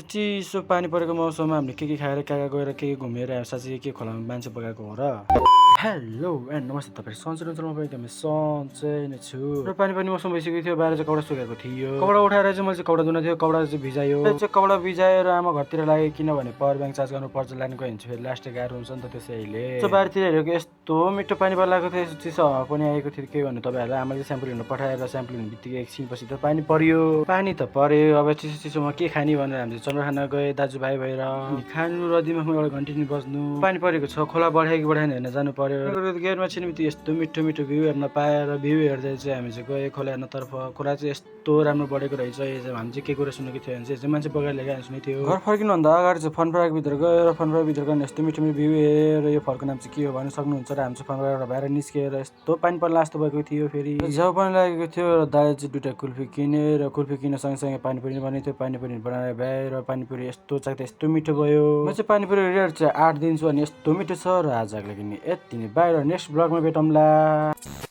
चिसो पानी परेको मौसममा हामीले के खाएर कहाँ गएर के घुमेर साँच्चै के खोलामा मान्छे बगाएको हो र। हेलो एन्ड नमस्ते, तपाईहरु सन्चै हुनुहुन्छ? म पनि एकदमै सन्चै नै छु। र पानी मौसम भइसकेको थियो, बाहिर चाहिँ कपडा सुकाएको थियो। कपडा उठाएर चाहिँ मैले चाहिँ कपडा धुन थियो, कपडा चाहिँ भिजायो। चाहिँ कपडा भिजाएर आमा घरतिर लाग्यो किनभने पावर ब्याङ्क चार्ज गर्नु पर्छ, लाइन गयो भने चाहिँ फेरि लास्ट गाह्रो हुन्छ नि त त्यसैले। त्यो बाहिरतिर हेरेको यस्तो मिठो पानी लागेको थियो, यस्तो चिसो हावा पनि आएको थियो। के भन्नु तपाईहरुलाई, आमाले स्याम्पल लिन पठाएर स्याम्पल लिने बित्तिकै एकछिनपछि त पानी पर्यो। पानी त पर्यो, अब चिसोमा के खाने भनेर हामीले चन्द्र खाना गए दाजुभाइ भएर। खानु रदिमा एउटा घन्टी बज्नु, पानी परेको छ, खोला बढायो कि बढाएन हेर्न जानु पर्यो। गेटमा छिर्ने बित्तिकै यस्तो मिठो मिठो भ्यू हेर्न पाएर भ्यू हेर्दै चाहिँ हामी चाहिँ गयो खोला हेर्नतर्फ। खोला चाहिँ यस्तो राम्रो बढेको रहेछ। यो चाहिँ हामी चाहिँ के कुरा सुनेको थियो भने चाहिँ मान्छे बगाएर ल्याएर सुनेको थियो। घर फर्किनुभन्दा अगाडि चाहिँ फन पार्क भित्र गएर फन पार्क भित्र गएर यस्तो मिठो मिठो भ्यू हेरेर यो फलको नाम चाहिँ के हो भन्नु सक्नुहुन्छ। र हामी चाहिँ फन पार्कबाट बाहिर निस्केर यस्तो पानी पर्ला जस्तो भएको थियो। फेरि झ्याउ पनि लागेको थियो र दाइले चाहिँ दुइटा कुल्फी किने र कुल्फी किन सँगसँगै पानीपुरी बनेको थियो। पानीपुरी बनाएर भ्याएर पानीपुरी यस्तो चाख्दा यस्तो मिठो भयो। म चाहिँ पानीपुरी रेट चाहिँ 8 दिन्छु अनि यस्तो मिठो छ। र आजको लागि नि यति नै, बाहिर नेक्स्ट ब्लगमा भेटौँला।